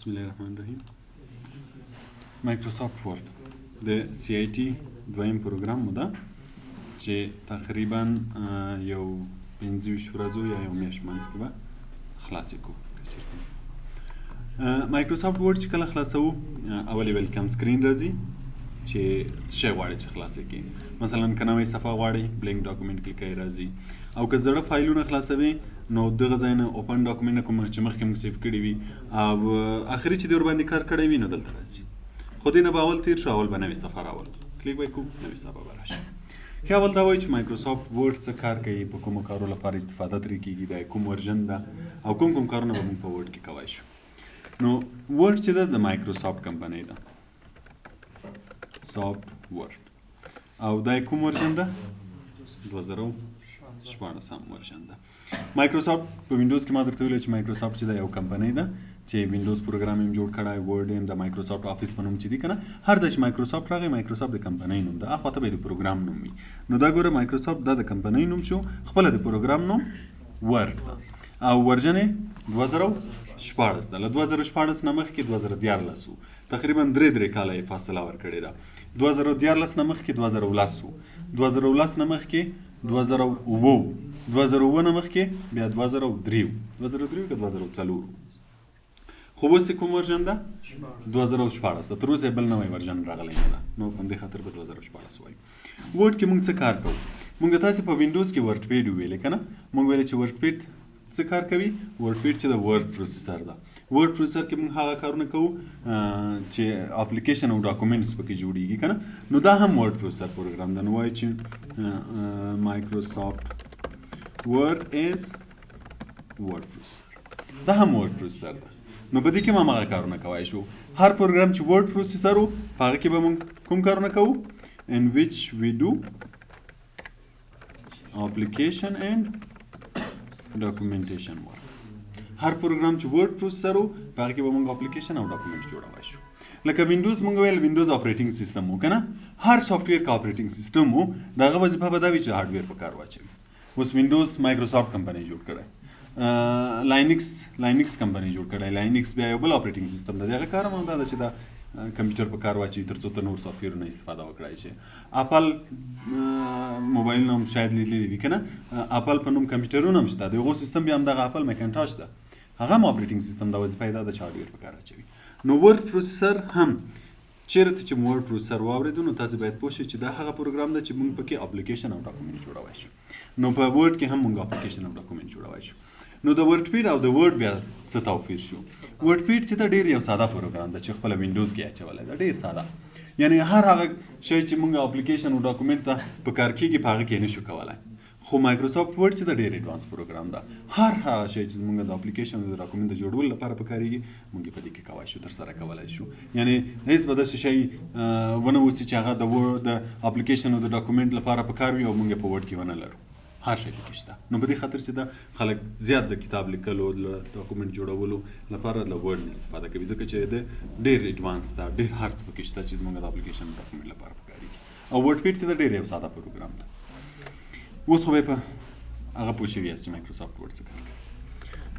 بسم الله الرحمن الرحیم. مایکروسافت ورډ د سی آی ټي دویم پروګرام مو ده چې تقریبا یو 25 ورځو یا یو میاشت منځ کې به خلاصې کړو. مایکروسافت ورډ چې کله خلاصوو، اول یې welcome screen راځي چې څه شی غواړي چې خلاصې کړي. مثلا که نوې صفحه غواړي، blank document click کوي راځي، او که زړه فایلونه خلاصوي نو دغه ځای نه open document کوم چې مخکې موږ save کړي وي او اخري چې دی ورباندې کار کړی وي نو دلته راځي. خو دې نه به اول تېر شو، اول به نوې صفحه راولو، کلیک به یې کوو، نوې صفحه به راشي. ښه، اول دا وایي چې مایکروسافت ورډ څه کار کوي، په کومو کارو لپاره استفاده ترې کېږي، دا کوم version ده او کوم کوم کارونه به موږ په ورډ کې کوی شو. نو ورډ چې ده د مایکروسافت کمپنۍ ده، سافت ورډ، او دا یې کوم version ده؟ 2016 version ده. مایکروسافت په وینډوز کې ما درته ویل چې مایکروسافت چې ده یو کمپنۍ ده چې وینډوز پروګرام یې جوړ کړی، ورډ یې د مایکروسافت آفیس په نوم چې دي که نه، هر ځای چې مایکروسافت راغی مایکروسافت د کمپنۍ نوم ده، اخوا ته به یې د پروګرام نوم وي. نو دا ګوره مایکروسافت دا د کمپنۍ نوم شو، خپله د پروګرام نوم ورډ ده او version یې 2016 ده. له 2016 نه مخکې 2013 و، تقریبا درې درې کاله یې فاصله ورکړې ده. 2013 نه مخکې 2010 و، 2010 نه مخکې 2007، 2007 نه مخکې بیا 2003، 2003 که 2004. خو اوس یې کوم version ده؟ 2016 ده. تر اوسه یې بل نوی version راغلی نه ده، نو په همدې خاطر به 2016 وایو. ورډ کې موږ څه کار کوو؟ موږ تاسې په وینډوز کې ورډ پیډ وویلې که نه، موږ ویلې چې ورډ پیډ څه کار کوي؟ ورډ پیډ چې د word processor ده. word processor کې موږ هغه کارونه کوو چې اپلیکیشن او documents پکې جوړیږي که نه، نو دا هم word processor پروګرام ده. نو وایي چې مایکروسافت ورډ is word processor، دا هم word processor ده. نو په دې کې هم هماغه کارونه کوی شو. هر پروګرام چې word processor و په هغه کې به موږ کوم کارونه کوو؟ in which we do application and documentation work. هر پروګرام چې word processor و په هغه کې به موږ اپلیکیشن او document جوړولی شو. لکه وینډوز موږ ویل وینډوز operating system و که نه، هر software که operating system و د هغه وظیفه به دا وي چې hardware په کار واچوي. اوس وینډوز مایکروسافت کمپنۍ جوړ کړی، لاینکس کمپنۍ جوړ کړی، لاینکس بیا یو بل operating system ده، د هغه کار هم همدا ده چې دا کمپیوټر په کار واچوي تر څو ته نور software ونه استفاده وکړای شي. اپل موبایلونه هم شاید لیدلي وي که نه، اپل په نوم کمپیوټرونه هم شته، د هغو سیستم بیا همدغه اپل مکنټاش ده، هغه هم operating system ده، وظیفه یې دا ده چې hardware په کار اچوي. نو word processor هم چېرته چې مو word processor واورېدو نو تاسې باید پوه شئ چې دا هغه پروګرام ده چې موږ پکې اپلیکیشن او document جوړوی شو. نو په ورډ کې هم موږ اپلیکیشن او document جوړوی شو. نو د ورډ پیډ او د ورډ بیا څه توپیر شو؟ ورډ پیډ چې ده ډېر یو ساده پروګرام ده چې خپله وینډوز کې اچولی ده، ډېر ساده، یعنی هر هغه شی چې موږ اپلیکیشن او document ته په کار کېږي په هغه کې یې نشو کولی. خو مایکروسافت ورډ چې ده ډېر advance پروګرام ده، هر هغه شی چې زموږ د اپلیکیشن او د document د جوړولو لپاره پکارېږي موږ یې په دې کې کولی شو، ترسره کولی شو. یعنی هېڅ به داسې شی ونه اوسي چې هغه د اپلیکیشن او د document لپاره پکار وي او موږ یې په ورډ کې ونه لرو، هر شی پکې شته. نو په دې خاطر چې دا خلک زیات د کتاب لیکلو، د document جوړولو لپاره له ورډ نه استفاده کوي، ځکه چې د ډېر advance ده، ډېر هر څه پکې شته چې زموږ د اپلیکیشن او document لپاره پکارېږي. او ورډ پیډ چې ده ډېر یو ساده پروګرام ده. اوس خو به په هغه پوه شوي یاست چې مایکروسافت ورډ څه کار کوي.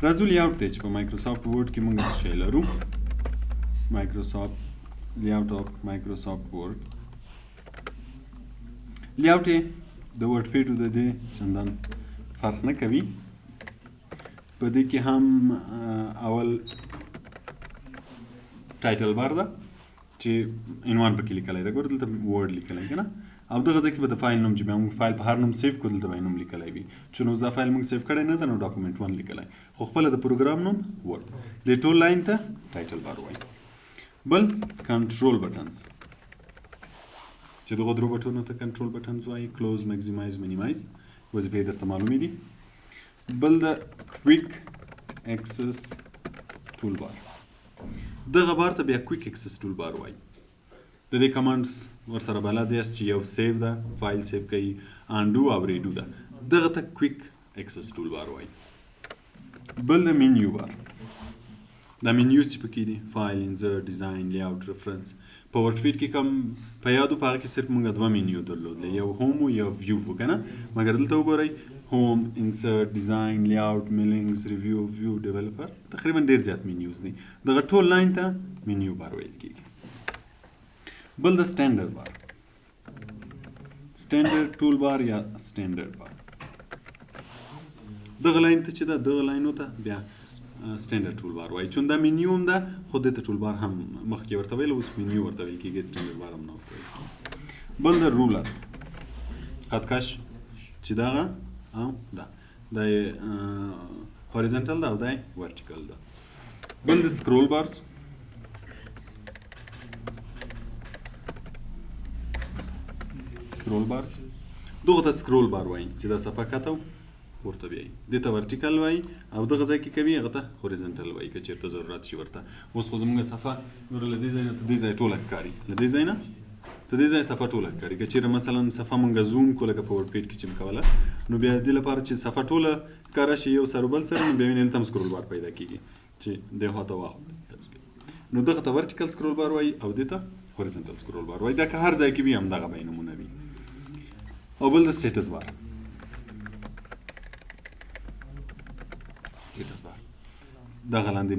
راځو layout ته چې په مایکروسافت ورډ کې موږ څه شی لرو. مایکروسافت layout of مایکروسافت ورډ، layout یې د ورډ پیډ د دې چندان فرق نه کوي. په دې کې هم اول title bar ده چې عنوان پکې لیکلی ده، ګوره دلته ورډ لیکلی که نه، او دغه ځای کې به د فایل نوم چې بیا موږ فایل په هر نوم save کړو دلته به یې نوم لیکلی وي. چې نو اوس دا فایل موږ save کړی نه ده نو document one لیکلی، خو خپله د پروګرام نوم ورډ. دې ټول line ته title bar وایي. بل control buttons چې دغو درو بټونو ته control buttons وایي، close، maximize، minimize، وظیفې یې درته معلومې دي. بل د quick access toolbar، دغه بار ته بیا quick access toolbar وایي. د دې commands ورسره بلد یاست چې یو save ده، فایل save کوي، undo او redo ده، دغه ته quick access toolbar وایي. بل د menu bar، دا menus چې پکې دي، file، insert، design، layout، reference. په ورډ پیډ کې کوم په یادو په هغه کې صرف موږ دوه مینیو درلودلې، یو home و یو view و که نه، مګر دلته وګورئ home، insert، design، layout، mailings، review، view، developer، تقریبا ډیر زیات menus دي. دغه ټول line ته menu bar ویل کیږي. بل د standard bar، standard tool bar یا standard bar، دغه line ته چې ده دغه line ته بیا standard tool bar وایي. چون دا مینیو هم ده، خو دې ته tool bar هم مخکې ورته ویل، اوس مینیو ورته ویل کېږي، standard bar هم نه ورته ویل کېږي. بل د ruler، خطکش چې دغه او دا دا horizontal ده او دا vertical ده. بل د scroll bars، scroll bars دغه ته scroll bar وایي چې دا صفحه کښته پورته بیایي، دې ته vertical وایي او دغه ځای کې کوي هغه ته horizontal وایي که چېرته ضرورت شي ورته. اوس خو زموږ صفحه ګوره له دې ځای نه تر دې ځایه ټوله ښکاري، له دې ځای نه تر دې ځایه صفحه ټوله ښکاري. که چېرې مثلا صفحه مونږ zoom کړو لکه په WordPad کې چې مو کوله، نو بیا دې لپاره چې صفحه ټوله ښکاره شي یو سر بل سره، نو بیا وینې دلته هم scroll bar پیدا کېږي چې دې خوا ته واخلو، نو دغه ته vertical scroll bar وایي او دې ته horizontal scroll bar وایي. دا که هر ځای کې وي همدغه به یې نومونه وي. او بل د status bar، status bar دغه لاندې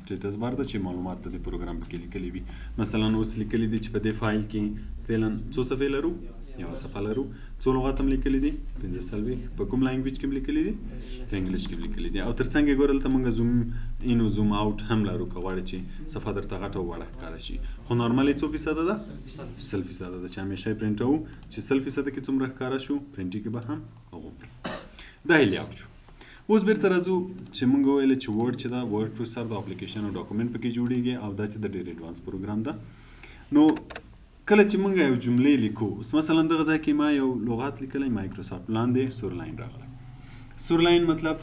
status bar ده چې معلومات د دې پروګرام پکې لیکلي وي. مثلا اوس لیکلي دي چې په دې فایل کې فعلا څو صفحې لرو؟ یوه صفحه لرو. څو لغات هم لیکلي دي؟ 45. په کوم language کې هم لیکلي دي؟ په English کې هم لیکلي دي. او تر څنګ یې ګوره دلته موږ zoom in او zoom out هم لرو که غواړې چې صفحه درته غټه او وړه ښکاره شي. خو normal یې څو فیصده ده؟ 100% ده چې همیشه یې پرنټوو چې 100% کې څومره ښکاره شو پرنټي کې به هم هغومره. دا یې layout شو. اوس بیرته راځو چې موږ وویل چې Word چې ده word processor د اپلیکیشن او document پکې جوړیږي او دا چې د ډېر advance پروګرام ده. نو کله چې موږ یو جملې لیکو، اوس مثلا دغه ځای کې ما یو لغات لیکلی مایکروسافټ، لاندې سور line راغلی. سور line مطلب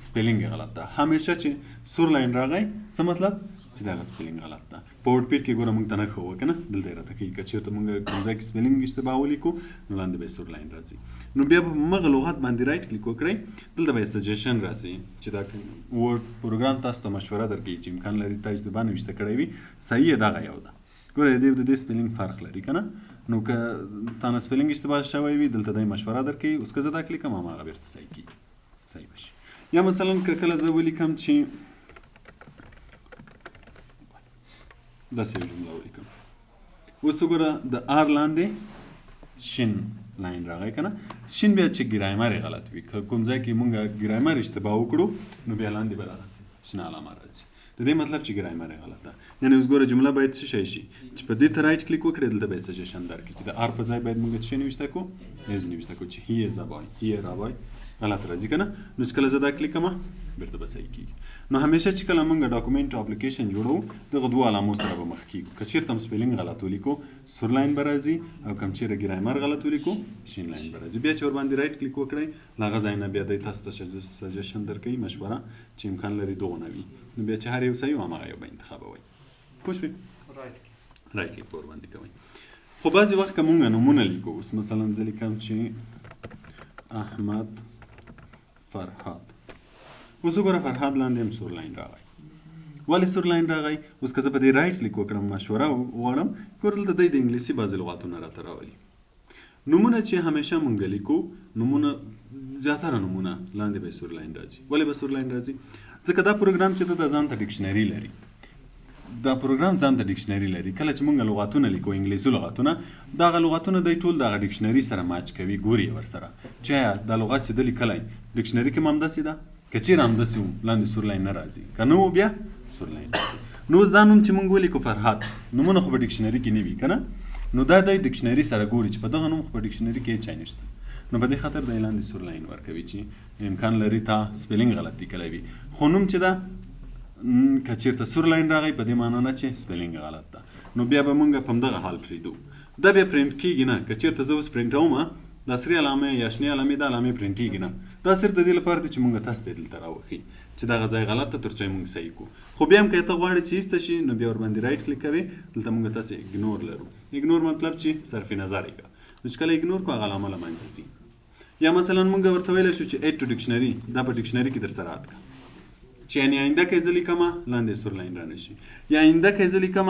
spelling یې غلط ده. همیشه چې سور line راغی څه مطلب؟ چې دغه spelling غلط ده. په WordPad کې ګوره موږ ته نه ښووه که نه، دلته یې راته ښیي که چېرته موږ کوم ځای کې spelling اشتباه ولیکو نو لاندې به یې سور line راځي. نو بیا به همغه لغت باندې right click وکړئ، دلته به یې سجیشن راځي چې دا Word پروګرام تاسو ته مشوره درکوي چې امکان لري تا اشتباه نوشته کړی وي، صحیح یې دغه یو ده. ګوره د دې spelling فرق لري که نه، نو که تا نه spelling اشتباه شوی وي دلته دی مشوره درکوي. اوس که زه دا کلیک کړم هماغه بېرته صحیح کېږي، صحیح به شي. یا مثلا که کله زه ولیکم چې داسې یو جمله ولیکم، اوس وګوره د R لاندې شین line راغی که نه، شین بیا چې ګرامر یې غلط وي، که کوم ځای کې مونږ ګرامر اشتباه وکړو نو بیا لاندې به دغسې شنه علامه راځي. د دې مطلب چې ګرامر یې غلط ده. یعنې اوس ګوره جمله باید څه شی شي چې په دې ته right click وکړې دلته به یې سجیشن درکړي چې د R په ځای باید مونږ څه شی نوشته کړو؟ is نوشته کړو چې he is a boy، here a boy غلط راځي که نه. نو چې کله زه دا کلیک کړم بیرته به صحیح کېږي. نو همیشه چې کله مونږ document او اپلیکیشن جوړو دغه دوو علامو سره به مخ کېږو. که چېرته هم spelling غلط ولیکو سور line به راځي او که چېرې ګرامر غلط ولیکو شین line به راځي. بیا چې ورباندې right click وکړئ له هغه ځای نه بیا دی تاسو ته سجیشن درکوي، مشوره چې امکان لري دغه نه وي، نو بیا چې هر یو صحیح و هماغه یو به انتخابوئ. پوه شوې؟ right click به ورباندې کوئ. خو بعضې وخت که مونږ نومونه لیکو، اوس مثلا زه لیکم چې احمد فرهاد، اوس وګوره فرهاد لاندې هم سور line راغی. ولې سور line راغی؟ اوس که زه په دې right click وکړم مشوره وغواړم، ګوره دلته دی د انګلیسي بعضې لغاتونه راته راولي. نومونه چې همیشه مونږ لیکو، نومونه زیاتره نومونه لاندې به یې سور line راځي. ولې به سور line راځي؟ ځکه دا پروګرام چې ده دا ځان ته dictionary لري. دا پروګرام ځان ته dictionary لري. کله چې مونږ لغاتونه لیکو انګلیسي لغاتونه، دغه لغاتونه دی ټول دغه dictionary سره match کوي، ګوري یې ورسره چې آیا دا لغات چې ده لیکلی dictionary کې هم همداسې ده؟ که چېرې همداسې و لاندې سور line نه راځي، که نه و بیا سور line راځي. نو اوس دا نوم چې مونږ ولیکو فرهاد، نومونه خو په dictionary کې نه وي که نه، نو دا دی dictionary سره ګوري چې په دغه نوم خو په dictionary کې هېڅ شی نشته. نو په دې خاطر دی لاندې سور line ورکوي چې امکان لري تا spelling غلط لیکلی وي. خو نوم چې ده که چېرته سور line راغی په دې معنا نه چې spelling غلط ده، نو بیا به مونږ په همدغه حال پرېږدو. دا بیا پرنټ کېږي نه. که چېرته زه اوس پرنټوم دا سرې علامې یا شنې علامې دا علامې پرنټېږي نه، دا صرف د دې لپاره دي چې مونږ تاسو ته دلته راوښیي چې دغه ځای غلط ده تر څو یې مونږ صحیح کړو. خو بیا هم که ته غواړې چې ایسته شي نو بیا ورباندې right click کوې، دلته مونږ تاسې ignore لرو. ignore مطلب چې صرف نظر یې کړه، نو چې کله ignore کړو هغه علامه له منځه ځي. یا مثلا مونږ ورته ویلی شو چې add to dictionary، دا په dictionary کې در سره add کړه چې چې یعنی آینده کې زه لیکم لاندې سور line رانه شي، یا آینده کې زه لیکم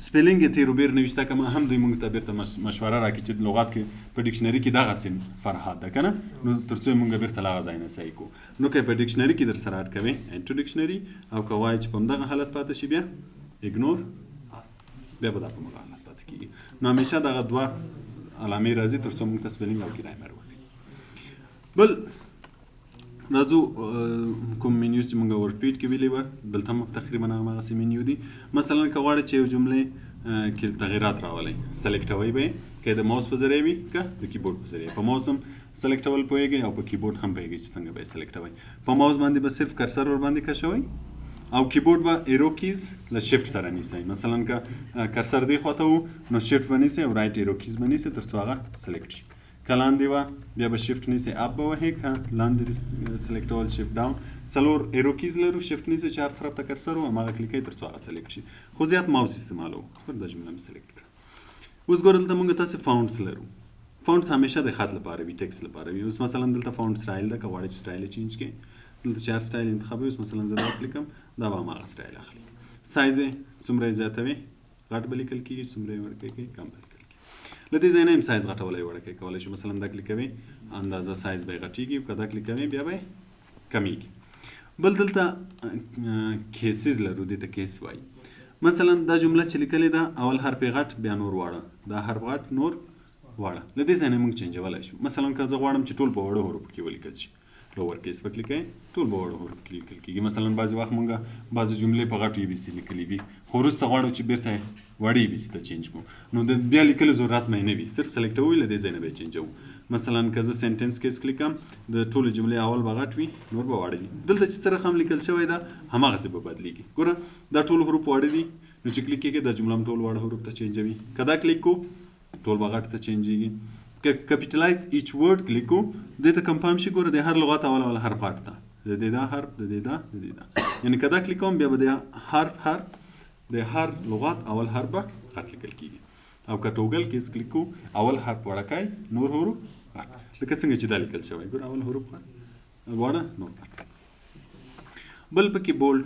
spelling یې تیر و بیر نوشته کوم، هم دوی موږ ته بیرته مشوره راکړي چې لغات کې په dictionary کې دغسې فرهاد ده که نه، نو تر څو یې موږ بیرته له هغه ځای نه صحیح کړو. نو که په dictionary کې در سره add کوې add to dictionary، او که وایې چې په همدغه حالت پاتې شي بیا ignore، بیا به دا په همغه حالت پاتې کېږي. نو همیشه دغه دوه علامې راځي تر څو موږ ته spelling او ګرامر وښیي. بل راځو کوم menus چې موږ WordPad کې ویلي وه، دلته هم تقریبا هماغسې مینیو دي. مثلا که غواړئ چې یو جملې کې تغیرات راولئ، select وئ به یې، که د ماوس په ذریعه وي که د کیبورډ په ذریعه. په ماوس هم select ول پوهېږئ او په کیبورډ هم پوهېږئ چې څنګه به یې select وئ. په ماوس باندې به صرف cursor ورباندې کشوئ او کیبورډ به arrow keys له شیفت سره نیسئ. مثلا که cursor دې خواته و نو شیفت به نیسئ او right arrow keys به نیسئ تر څو هغه select شي. که لاندې وه بیا به شیفت نیسئ up به وهې، که لاندې دې select ول shift down. څلور arrow keys لرو، شیفت نیسئ چې هر طرف ته cursor و هماغه کلیک کوئ تر څو هغه select شي. خو زیات ماوس استعمالوو. خو دا جمله مې select کړه. اوس ګوره دلته موږ تاسې fonts لرو. fonts همیشه د خط لپاره وي، text لپاره وي. اوس مثلا دلته font style ده، که غواړئ چې سټایل یې change کړئ دلته چې هر سټایل انتخابوي. اوس مثلا زه دا کلیک کوم، دا به هماغه سټایل اخلي. سایز یې څومره یې زیاتوي غټ به لیکل کېږي، څومره یې وړوکی کوي کم به لیکل کېږي. له دې ځای نه هم سایز غټولی وړوکی کولی شو. مثلا دا کلیک کوي اندازه سایز به یې غټېږي، که دا کلیک کوي بیا به یې کمېږي. بل دلته cases لرو، دې ته case وایي. مثلا دا جمله چې لیکلې ده اول حرف یې غټ بیا نور واړه، دا حرف غټ نور واړه. له دې ځای نه موږ change ولای شو. مثلا که زه غواړم چې ټول په وړو حروفو کې ولیکل شي، lower case به کلیک کوئ، ټول په وړو حروفو کې لیکل کېږي. مثلا بعضې وخت موږ بعضې جملې په غټو A B C لیکلې وي، خو وروسته غواړو چې بیرته وړې A B C ته change کړو، نو د بیا لیکلو ضرورت مې نه وي، صرف select وي له دې ځای نه به یې change وو. مثلا که زه sentence case کلیک کړم، د ټولو جملې اول به غټ وي نور به واړه وي. دلته چې څه رقم لیکل شوی ده هماغسې به بدلېږي. ګوره دا ټول حروف واړه دي، نو چې کلیک کېږي دا جمله هم ټول واړه حروف ته change وي. که دا کلیک کړو ټول به غټ ته change ېږي. که capitalize each word کلیک کړو دې ته confirm شي، ګوره د هر لغت اول اول حرف غټ ده، د دې دا حرف، د دې دا، د دې دا. یعنی که دا کلیک کوم بیا به د حرف حرف د هر لغت اول حرف به غټ لیکل کېږي. او که toggle case کلیک کړو اول حرف وړوکی نور حروف غټ، لکه څنګه چې دا لیکل شوی، ګوره اول حروف غټ واړه نور غټ. بل پکې bold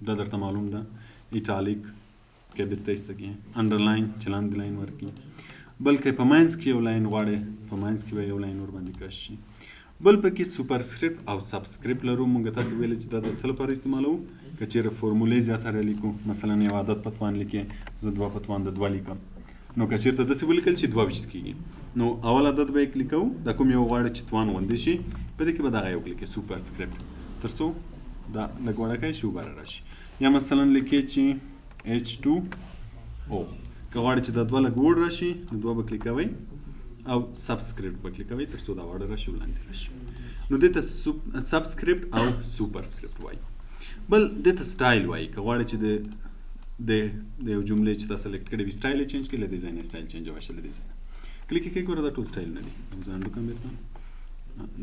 دا درته معلوم ده، italic که بیرته ایسته کړي، underline چې لاندې line ورکړي، بل که په منځ کې یو line غواړې په منځ کې به یو line ورباندې کش شي. بل پکې superscript او subscript لرو. موږ تاسې ویلې چې دا د څه لپاره استعمالوو؟ که چېرې فورمولې زیاتره لیکو، مثلا یو عدد په توان لیکې، زه دوه په توان د دوه لیکم، نو که چېرته داسې ولیکل شي 22 کېږي، نو اول عدد به یې کلیکوو، دا کوم یو غواړي چې توان غوندې شي په دې کې به دغه یو کلیکې superscript تر څو دا لږ وړوکی شي وبره راشي. یا مثلا لیکې چې H2O، که غواړئ چې دا دوه لږ وړ راشي نو دوه به کلیکوئ او subscript به کلیکوئ تر څو دا واړه راشي وړاندې راشي. نو دې ته subscript او superscript وایي. بل دې ته سټایل وایي. که غواړئ چې د یو جملې چې تا select کړې وي سټایل یې change کړي، له دې ځای نه سټایل change وشي. له دې ځای نه کلیک یې کوئ، ګوره دا ټول سټایل نه دي، زه undo کړم بېرته،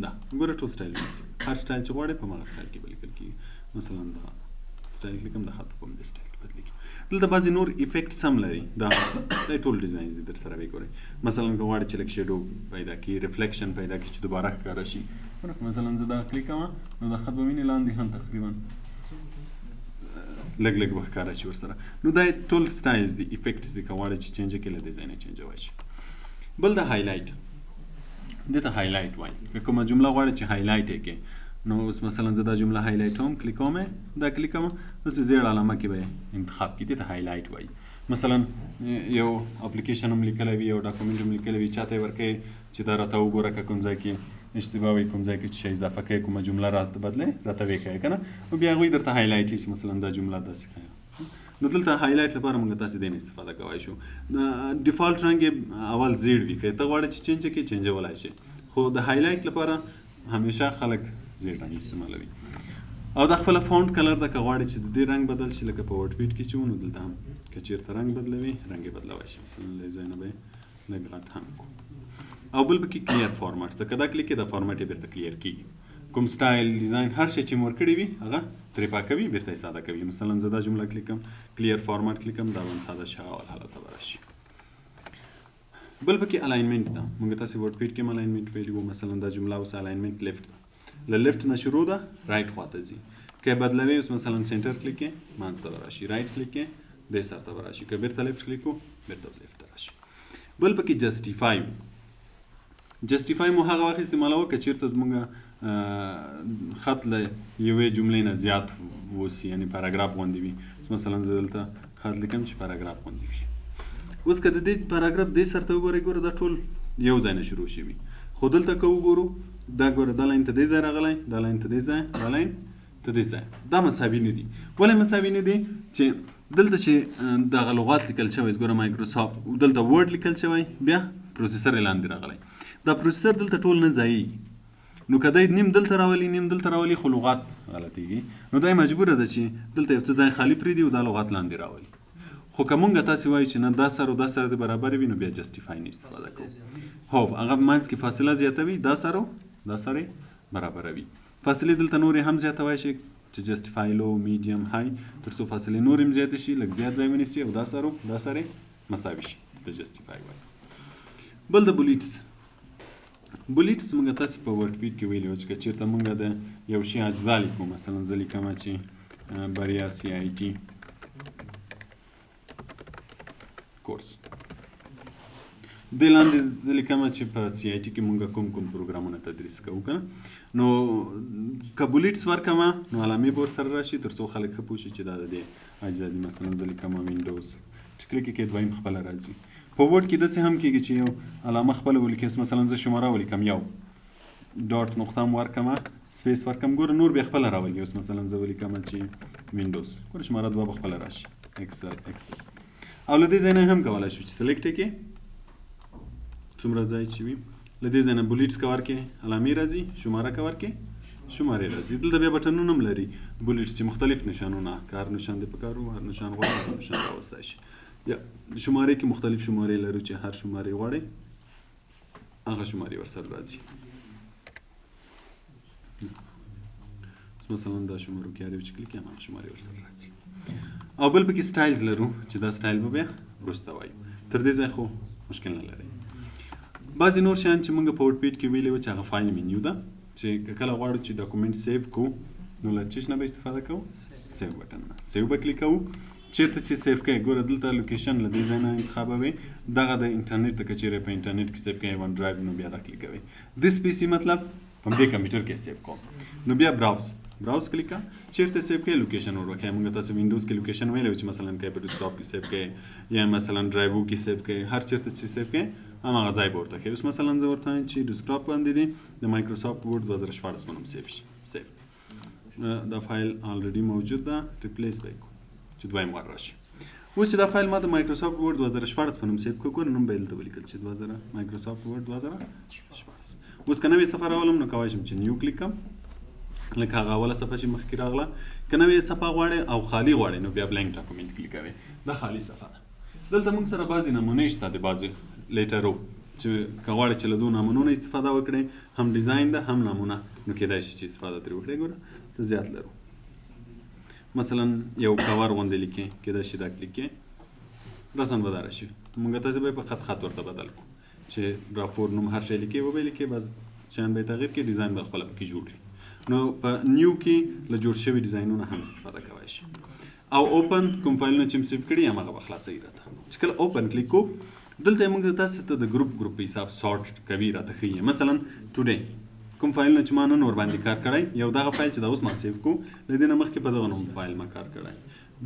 دا ګوره ټول سټایل نه دي، هر سټایل چې غواړئ په هماغه سټایل کې به لیکل کېږي. مثلا دا سټایل کلیک کوم، دا خط په همدې سټایل کې بدلېږي. دلته بعضې نور effects هم لري، دا ټول designs دي در سره وګورئ. مثلا که غواړئ چې لږ shadow پیدا کړي، reflection پیدا کړي چې دوباره ښکاره شي، مثلا زه دا کلیک کوم نو دا خط به وینې لاندې هم تقریبا لږ لږ به ښکاره شي ورسره. نو دا ټول styles دي، effects دي، که غواړئ چې change کړي له دې ځای نه change وای شي. بل دا highlight، دې ته highlight وایي. که کومه جمله غواړئ چې highlight یې کړي، نو اوس مثلا زه دا جمله highlight کوم، کلیک کوم، دا کلیک کوم، داسې زیړ علامه کې به یې انتخاب کړي، دې ته highlight وایي. مثلا یو اپلیکیشن هم لیکلی وي، یو document هم لیکلی وي، چاته یې ورکوي چې دا راته وګوره که کوم ځای کې اشتباه وي، کوم ځای کې چې شی اضافه کوي، کومه جمله راته بدلې راته وښیې که نه، نو بیا هغوی درته highlight یې چې مثلا دا جمله داسې ښیه. نو دلته highlight لپاره موږ تاسې دې نه استفاده کوی شو. default رنګ یې اول زیړ وي، که ته غواړې چې change کړې change ولای شي، خو د highlight لپاره همیشه خلک زیړ رنګ استعمالوي. او دا خپله font color ده، که غواړې چې د دې رنګ بدل شي لکه په WordPad کې چې و، نو دلته هم که چېرته رنګ بدلوي رنګ یې بدلوی شي. مثلا له ځای نه به یې لږ غټ هم کړو. او بل پکې clear format څه، که دا کلیک کړې دا فارمټ یې بېرته clear کېږي، کوم سټایل design هر شی چې مو ورکړی وي هغه ترې پاکوي بېرته یې ساده کوي. مثلا زه دا جمله کلیک کوم، clear format کلیک کوم، دا به هم ساده شي، هغه اول حالت ته به راشي. بل پکې alignment ده، موږ تاسې WordPad کې هم alignment ویلي وو. مثلا دا جمله اوس alignment left ده، له left نه شروع ده right خواته ځي. که بدلوي اوس مثلا center کلیک کې منځ ته به راشي، right کلیک کې دې سر ته به راشي، که بیرته left کلیک کو بیرته left ته راشي. بل پکې justify. justify مو هغه وخت استعمالوه که چیرته زموږ خط له یوې جملې نه زیات وسی، یعنی پاراګراف غوندې وي. مثلا زه دلته خط لیکم چې پاراګراف غوندې وي. اوس که د دې پاراګراف دې سر ته وګورئ، ګوره دا ټول یو ځای نه شروع شوي، خو دلته که وګورو دا ګوره دا line ته دې ځای راغلی، دا line ته دې ځای، دا line ته دې ځای، دا مساوي نه دي. ولې مساوي نه دي؟ چې دلته چې دغه لغات لیکل شوی، ګوره مایکروسافټ دلته Word لیکل شوی، بیا processor یې لاندې راغلی، دا processor دلته ټول نه ځایېږي. نو که دی نیم دلته راولي نیم دلته راولي خو لغات غلطېږي، نو دی مجبوره ده چې دلته یو څه ځای خالي پرېږدي او دا لغات لاندې راولي. خو که مونږ تاسې وایو چې نه دا سر او دا سر دې برابر وي، نو بیا justify نه استفاده کوو. هو هغه منځ کې فاصله زیاتوي، دا سر او دا سر یې برابروي. فاصلې دلته نورې هم زیاتوی شي چې justify low، medium، high، تر څو فاصلې نورې هم زیاتې شي، لږ زیات ځای ونیسي او دا سر او دا سر یې مساوي شي، د justify وایي. بل د bullets. bullets مونږ تاسې په WordPad کې ویلي وو چې که چېرته مونږ د یو شي اجزا لیکو، مثلا زه لیکم چې بریا CIT کورس، دې لاندې زه لیکم چې په CIT کې مونږ کوم کوم پروګرامونه تدریس کوو که نه، نو که bullets ورکړم نو علامې به ورسره راشي تر څو خلک ښه پوه شي چې دا د دې اجزا دي. مثلا زه لیکم وینډوز، چې کلیک یې کړې دویم خپله راځي. په Word کې داسې هم کېږي چې یو علامه خپله ولیکي، اوس مثلا زه شماره ولیکم، یو dot نقطه هم ورکړم، space ورکړم، ګوره نور بیا خپله راولي. اوس مثلا زه ولیکم چې وینډوز، ګوره شماره دوه به خپله راشي، Excel، Access. او له دې ځای نه هم کولی شو چې select یې کړې، څومره ځای چې وي، له دې ځای نه bullets که ورکړې علامې راځي، شماره که ورکړې شمارې راځي. دلته بیا بټنونه هم لري bullets چې مختلف نشانونه، که هر نشان دې په کار و هر نشان غواړي هر نشان راوستی شي. یا شمارې کې مختلف شمارې لرو چې هر شمارې غواړي هغه شمارې ورسره راځي. اوس مثلا دا شمارو کې هر یو چې کلیک کړي هماغه شمارې ورسره راځي. او بل پکې styles لرو چې دا سټایل به بیا وروسته وایو، تر دې ځای خو مشکل نه لري. بعضې نور شیان چې موږ په WordPad کې ویلي وو چې هغه file menu ده، چې که کله غواړو چې document save کوو نو له چیش نه به استفاده کوو؟ save button نه. save به کلیک کوو، چېرته چې save کوې ګوره دلته location له دې ځای نه انتخابوې، دغه د انټرنیټ ته که چېرې په انټرنیټ کې save کوې OneDrive نو بیا دا کلیک کوې. This PC مطلب په همدې کمپیوټر کې save کوم، نو بیا browse، browse کلیک کړه، چېرته save کوې location ور وښیه. موږ تاسو وینډوز کې location ویلی و چې مثلا که په desktop کې save کوې یا مثلا ډرایوو کې save کوې، هر چېرته چې save کوې هماغه ځای به ورته ښیي. اوس مثلا زه ورته وایم چې desktop باندې دي د مایکروسافټ Word 2016 په نوم save شي. save، دا فایل already موجود ده، replace به یې کړو چې دویم وار راشي. اوس چې دا فایل ما د مایکروسافټ Word 2016 په نوم save کړ، ګوره نوم به یې دلته ولیکل چې مایکروسافټ Word 2016. اوس که نوې صفحه راولم نو کولی شم چې new کلیک کړم، لکه هغه اوله صفحه چې مخکې راغله. که نوې صفحه غواړې او خالي غواړې نو بیا blank document کلیک کوې، دا خالي صفحه ده. دلته موږ سره بعضې نمونې شته د بعضې letter و چې که غواړې چې له دوو نمونو نه استفاده وکړې، هم design ده هم نمونه، نو کیدای شي چې استفاده ترې وکړې. ګوره څه زیات لرو، مثلا یو کور غوندې لیکې، کیدای شي دا کلیک کړې رسم به دا راشي. موږ تاسې به یې په خط خط ورته بدل کړو چې راپور نوم هر شی لیکې وبه یې لیکې، بس شیان به یې تغییر کړي، design به خپله پکې جوړ کړي. نو په new کې له جوړ شوي ډیزاینونه هم استفاده کوی شي. او open کوم فایلونه چې مې save کړي هماغه به خلاصوي راته. چې کله open کلیک کړو دلته موږ تاسې ته د group group په حساب sort کوي راته ښیي. مثلا today کوم فایلونه چې ما نن ورباندې کار کړی، یو دغه فایل چې دا اوس ما save کړو له دې نه مخکې په دغه نوم فایل ما کار کړی،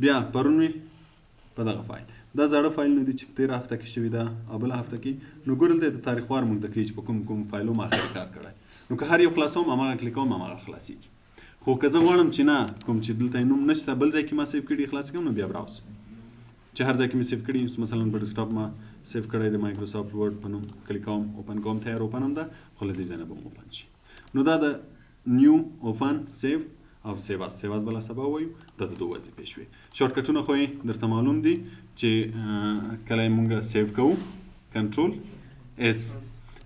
بیا پرون مې په دغه فایل، دا زاړه فایلونه دي چې په تېره هفته کې شوي ده او بله هفته کې. نو ګوره دلته د تاریخوار موږ ته ښیي چې په کوم کوم فایلو ما اخر کار کړی. نو که هر یو خلاصوم هماغه کلیک کوم هماغه خلاصېږي. خو که زه غواړم چې نه کوم چې دلته یې نوم نشته بل ځای کې ما save کړي خلاص کړم، نو بیا browse چې هر ځای کې مې save کړي. اوس مثلا په desktop ما save کړی د مایکروسافټ Word په نوم، کلیک کوم open کوم، تیار open هم ده خو له دې ځای نه به هم open شي. نو دا د new، open، save او save as. save as به لا سبا ووایو، دا د دوه وظیفې شوې. shortcut ونه خو یې درته معلوم دي چې کله یې مونږ save کوو control S،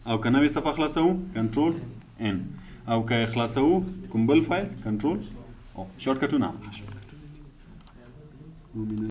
او که نوې صفحه خلاصوو control N، او که یې خلاصوو کوم بل فایل control O. shortcut ونه همغه shortcut ونه دي.